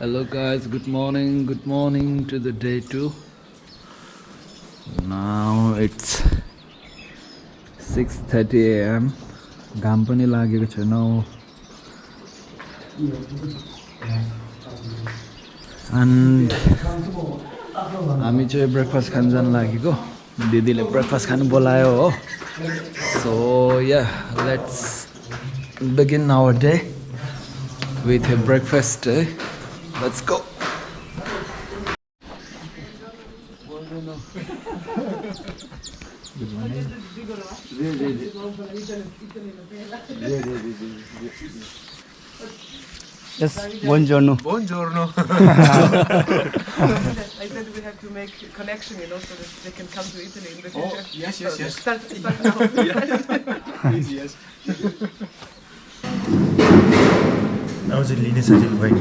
Hello guys, good morning to the day 2. Now it's 6:30 a.m. घाम पनि लागेको छैन and हामी चाहिँ ब्रेकफास्ट खान जान लागेको दिदीले ब्रेकफास्ट खानु बोलायो हो so yeah let's begin our day with a breakfast let's go Good morning. Yes, buongiorno. Buongiorno. I said we have to make a connection, so that they can come to Italy in the future. Yes. Start now. Easy, yes. आउँछ लिने सजिलो भयो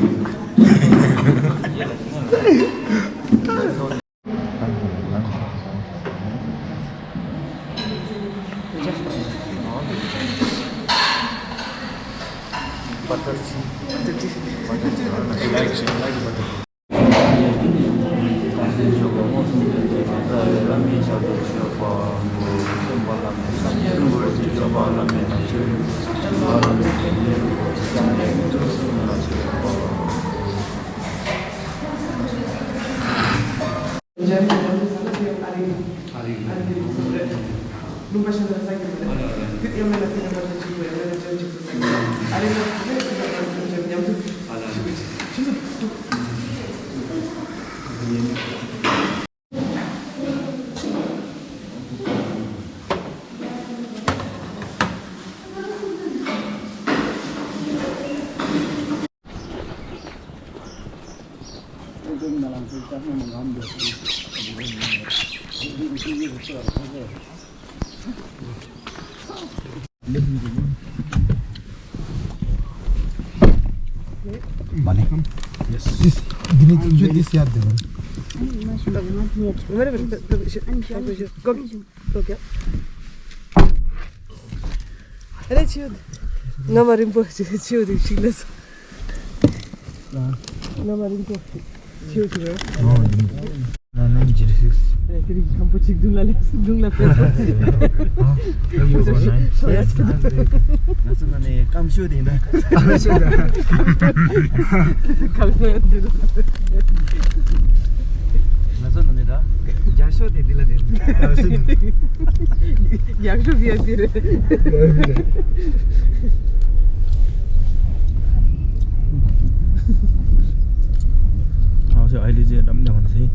Yes. This याद they Ele chiud. No marimpo chiud chiles. No marimpo chiud. No, 96. Ele campo chic dungla peso. Nasıl ne kamşıyor değil mi? Nasıl ne da? Yaşıyor dediler değil. Yakşı bir biri. आउँछ अहिले चाहिँ एकदम देखाउँछ है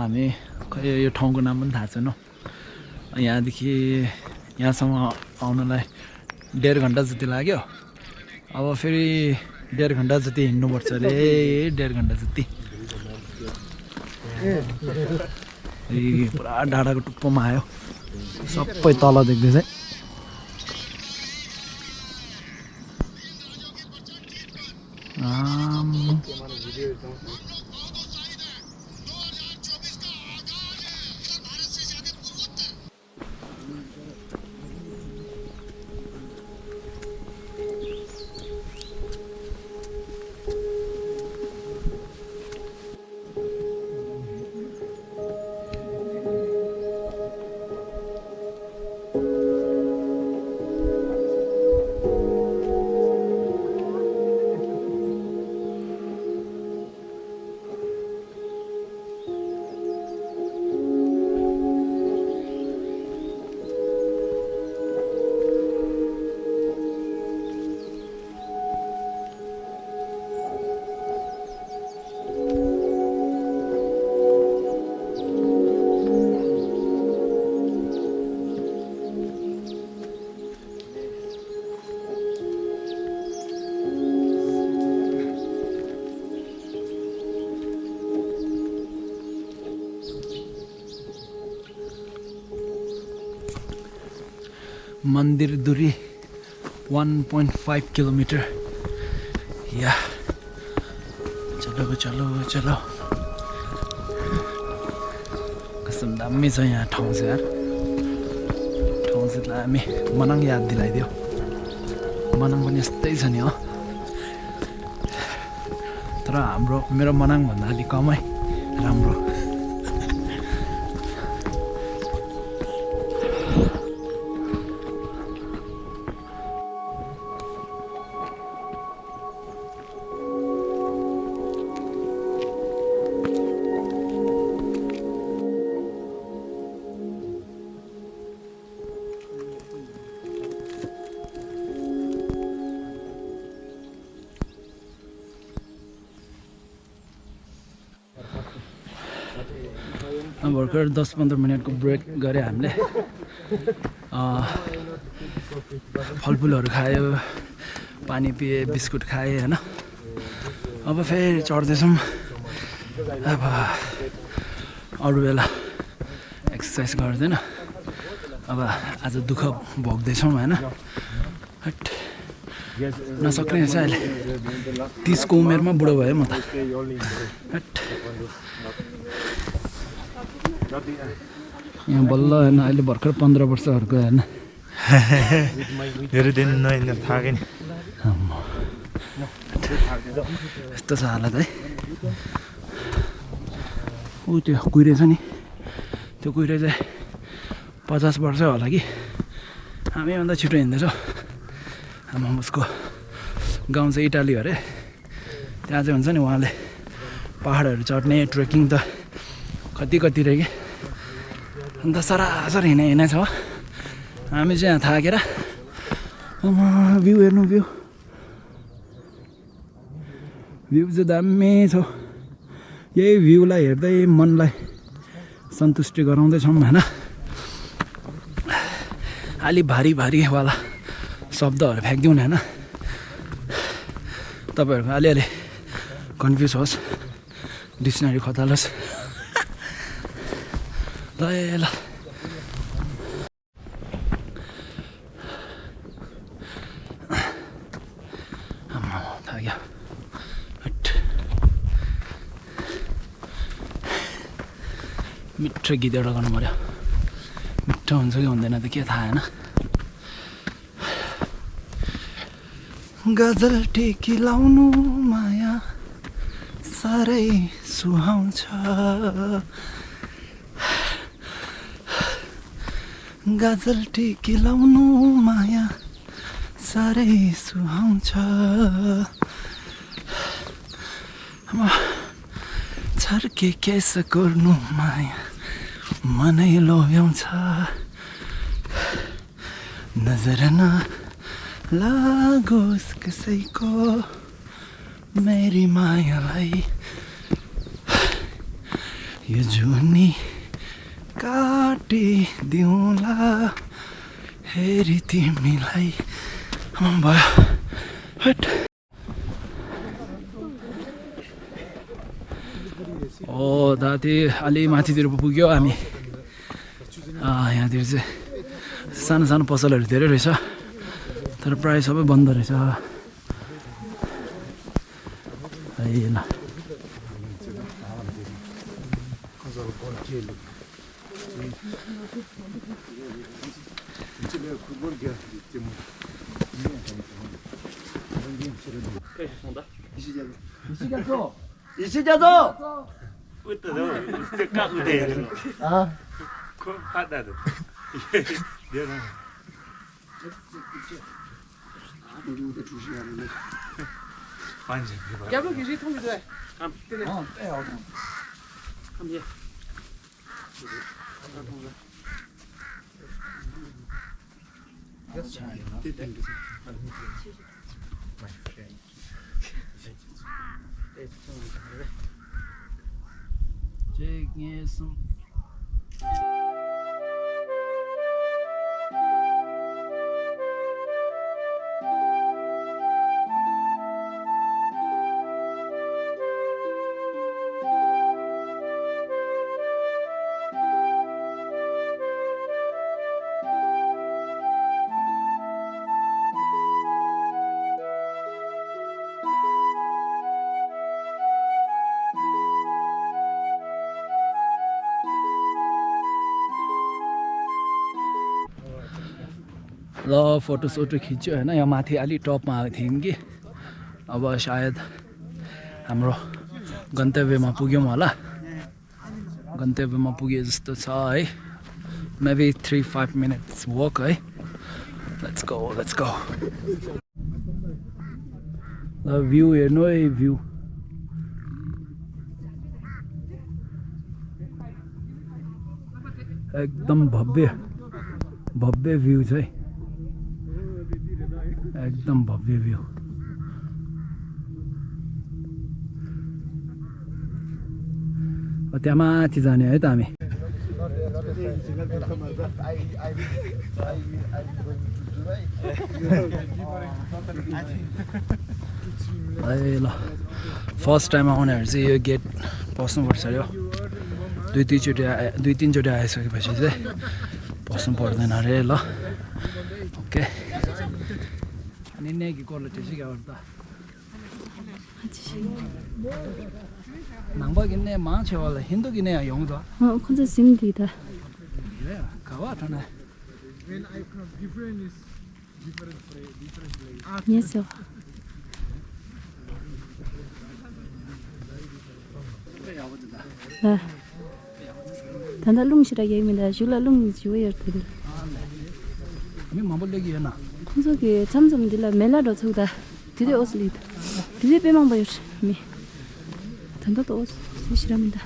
हामी खै यो ठाउँको नाम पनि थाहा छैन यहाँदेखि यहाँसम्म आउनलाई 1.5 घन्टा जति लाग्यो अब फेरि 1.5 घन्टा जति हिँड्नुपर्छ अरे 1.5 घन्टा जति पुरा डाँडाको टुप्पोमा आयो सबै तल देख्दैछ मन्दिर दूरी 1.5 किलोमिटर या चलो चलो चलो कसम दामी छ यहाँ ठाउँ चाहिँ यार ठाउँ चाहिँ दामी मनाङ याद दिलाइदियो मनाङ पनि यस्तै छ नि हो तर मेरो मनाङभन्दा अलिक कमै राम्रो भर्खर 10-15 मिनटको ब्रेक गरे हामीले फलफुलहरू खायो पानी पिए बिस्कुट खाए हैन अब फेरि चढ्दैछौँ अब अरू बेला एक्सर्साइज गर्दैन अब आज दुःख भोग्दैछौँ हैन हट नसक्ने रहेछ अहिले 30 को उमेरमा बुढो भयो म त हट यहाँ बल्ल होइन अहिले भर्खर 15 वर्षहरूको होइन मेरो दिन नैन थाहा नि यस्तो छ हालत है ऊ त्यो कुहिरे छ नि त्यो कुहिरे चाहिँ 50 वर्ष होला कि हामीभन्दा छिटो हिँड्दैछौँ आमा उसको गाउँ चाहिँ इटाली अरे त्यहाँ चाहिँ हुन्छ नि उहाँले पहाडहरू चढ्ने ट्रेकिङ त कति रे कि अन्त सरासर हिँडे छ हामी चाहिँ यहाँ थाकेर भ्यू हेर्नु भ्यू चाहिँ दामी छ यही भ्यूलाई हेर्दै मनलाई सन्तुष्टि गराउँदैछौँ होइन अलि भारीवाला शब्दहरू फ्याँक्दिउँ न होइन तपाईँहरूको अलिअलि कन्फ्युज होस् डिक्सनरी खतालोस् ल थाक्यो मिठो गीत एउटा गर्नु पऱ्यो मिठो हुन्छ कि हुँदैन त के थाहा होइन गजल टेकी लाउनु माया साह्रै सुहाउँछ गजल टेकी लाउनु माया साह्रै सुहाउँछ छर्के केस गर्नु माया मनै लोभ्याउँछ नजर लागोस् कसैको मेरी मायालाई यो जुनी काटिदिउँला हेरी तिमीलाई भयो हट ओ दाती अलि माथितिर पुग्यो हामी यहाँतिर चाहिँ सानो पसलहरू धेरै रहेछ तर प्रायः सबै बन्द रहेछ है ल Jij hebt ook je ziet hoe je het Taking some ल फोटो सोटो खिच्यो हैन यहाँ माथि अलि टपमा आएको थियौँ कि अब सायद हाम्रो गन्तव्यमा पुग्यौँ होला गन्तव्यमा पुगे जस्तो छ है maybe 3-5 minutes walk है let's go the view हेर्नु है view एकदम भव्य भ्यू छ है एकदम भव्य भ्यू त्यहाँ माथि जाने है त हामी ल फर्स्ट टाइम आउनेहरू चाहिँ यो गेट पस्नुपर्छ अरे हो दुई तिनचोटि आइसकेपछि चाहिँ पस्नु पर्दैन अरे ल ओके अनि नेकी क्वालिटी चाहिँ क्या त 낭박이네 많죠 원래 힌두기네 영도 혼자 심디다 그래 가와타네 When I come different is different place. 예서 나 단다 룽시라 예민다 줄라 룽 지워야들 미 마블레기 해나 혼자게 잠잠들라 멜라도 저다 드레 오슬리다 드레 빼망 봐요 미 단다도 오스 시시랍니다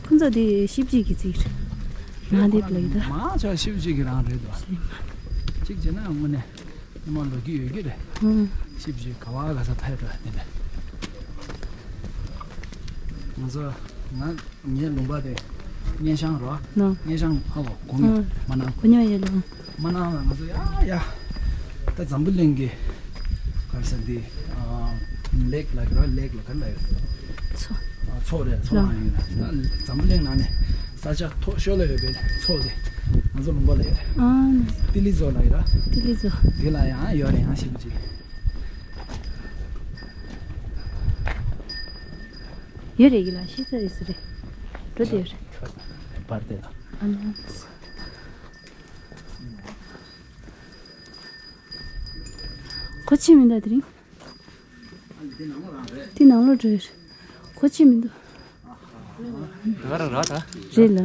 혼자디 십지기지 나디 플레이다 마저 십지기랑 그래도 찍잖아 어머니 뭐로 기회기래 십지 가와 가서 타야 돼 그래서 난 이제 농바데 년상으로 년상하고 공유 만나 공유해요 만나 가서 야야 다 잠불랭게 가서디 렉 라그라 렉 라간다 초래 초라니나 잠불랭 나네 살짝 쇼래베 초래 먼저 농바래 딜리조나이라 딜리조 딜라야 요래 하시지 예래기라 시설이스레 그래요 parte 안녕 고치민다들이 디나로 저 고치민도 가라라다 제일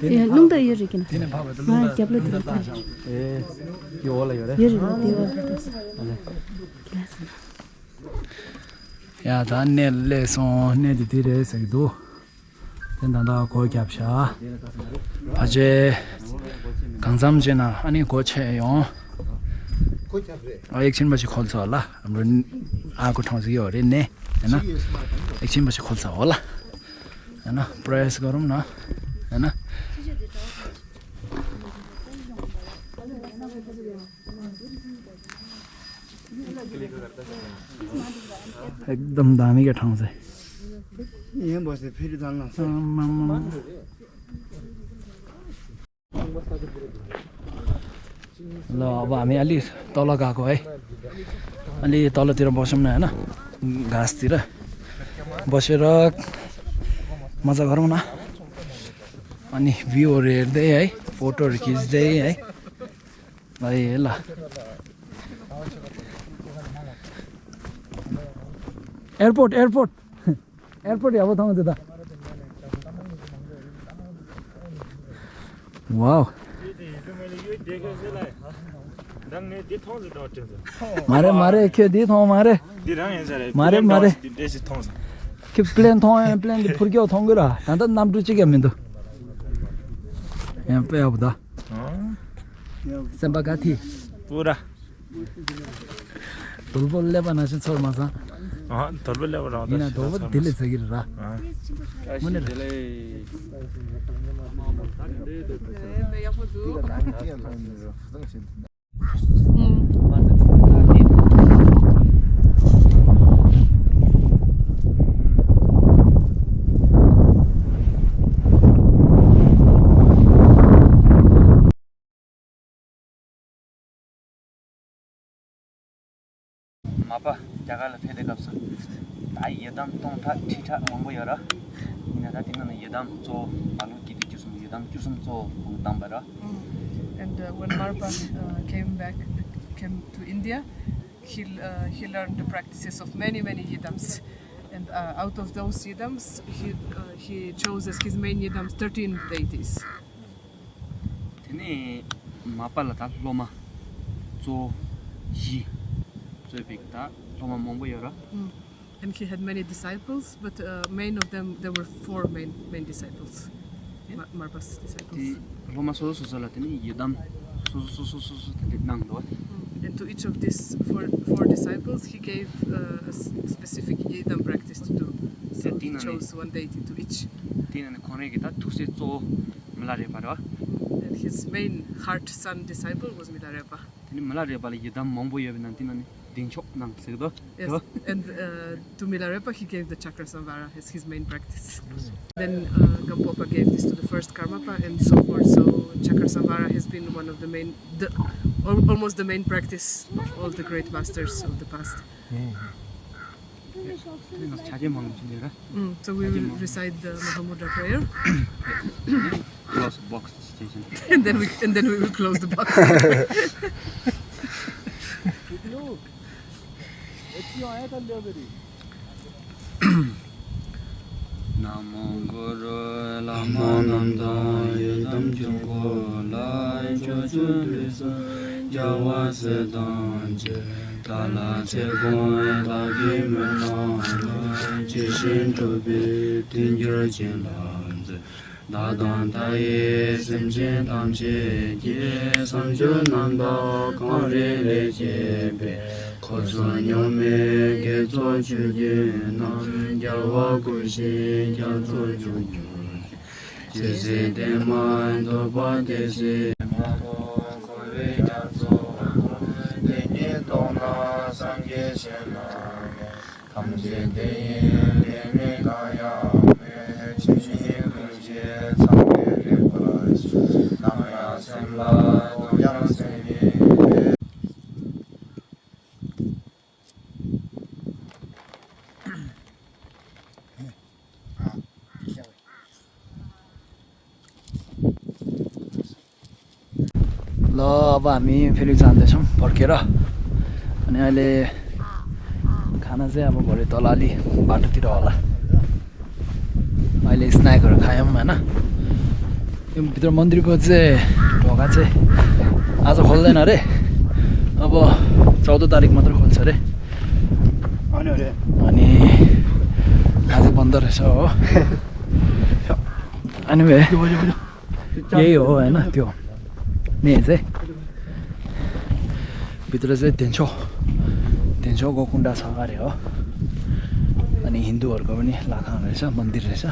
예, 농다 이르기나. 아, 잡을 들었다. 예 요올라 요래 야, 단내레 손내디 디레서도 된다다 거기 합샤. 아제 강삼제나 아니 고체요. एकछिनपछि खोल्छ होला हाम्रो आएको ठाउँ चाहिँ यो अरे ने हैन एकछिनपछि खोल्छ होला हैन प्रयास गरौँ न हैन एकदम दामीको ठाउँ चाहिँ यहाँ बस्दै फेरि जान्न ल अब हामी अलि तल गएको है अलि तलतिर बसौँ न हैन घाँसतिर बसेर मजा गरौँ न अनि भ्यूहरू हेर्दै है फोटोहरू खिच्दै है ल एयरपोर्ट याबो ठाउँ त्यो त वाउ मारे के दी थो मारे कि प्लेन फुर्क्यो थोंगरा तांता नाम टुची के मिंदो यहाँ पे अब दा सेम्बागाथी पूरा फुटबल ले बना से छोर मासा 돌벨레버라 Ina dobo dile sagir ra. Mapa jaga la phede kapsa ta yedam tong tha thitha mongbo yara ina da tinna yedam so alu kiti jusum yedam jusum so dam bara. And when Marpa came to India, he learned the practices of many yidams. And out of those yidams, he chose as his main yidams 13 deities. Tene mapa la ta loma so yi so big ta loma mongbo yara. And he had many disciples, but main of them, there were 4 main disciples, Marpa's disciples. Ti loma so so la tene yedam so tene nang do. And to each of these four disciples, he gave a specific yidam practice to do. So he chose one deity to each. Tinna kone kita thuse so mlare para. And his main heart son disciple was Milarepa. Tene mlare bala yedam mongbo yeban tinna dingchok nang segdo. Yes, and to Milarepa he gave the Chakra Samvara as his main practice. Then Gampopa gave this to the first Karmapa and so forth. So Chakra Samvara has been one of the main, almost the main practice of all the great masters of the past. So we will recite the Mahamudra prayer Close box station. and then we will close the box. Namo Guru Lama Namda Yedam Jumbo Lai Chochun Risa Jawa Sedan Je Tala Che Goi Lagi Mena Chishin Tobi Tinjur Chin Lanze Dadan Taye Semchen Tamche Ye Samchun Namda Kanre Le Chebe Koso Nyome Gezo Chuye Nam Jawa Kushi Jazo Chuyu Jese Deman Doba Dese Mado Kore Jazo Denye Dona Sangye Shename Kamje Deye Deme Kaya Me Chishi Kunje Sangye Repash Namaya Semla Doyana Semi ल अब हामी फेरि जाँदैछौँ फर्केर अनि अहिले खाना चाहिँ अब भरे तल अलि बाटोतिर होला अहिले स्न्याकहरू खायौँ होइन यो भित्र मन्दिरको चाहिँ ढोका चाहिँ आज खोल्दैन अरे अब 14 तारिक मात्र खोल्छ अरे अनि आज बन्द रहेछ हो अनि यही हो होइन त्यो नि चाहिँ भित्र चाहिँ तेन्चो गोकुण्डा छ अरे हो अनि हिन्दूहरूको पनि लाखा रहेछ मन्दिर रहेछ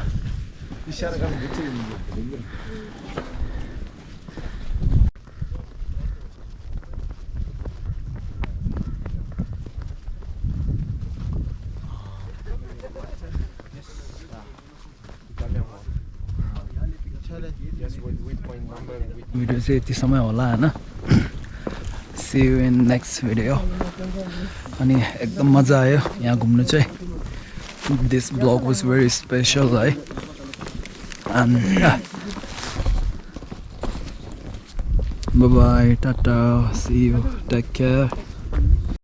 भिडियो चाहिँ यति समय होला होइन see you in next video अनि एकदम मजा आयो यहाँ घुम्नु चाहिँ this vlog was very special है and yeah bye bye tata see you take care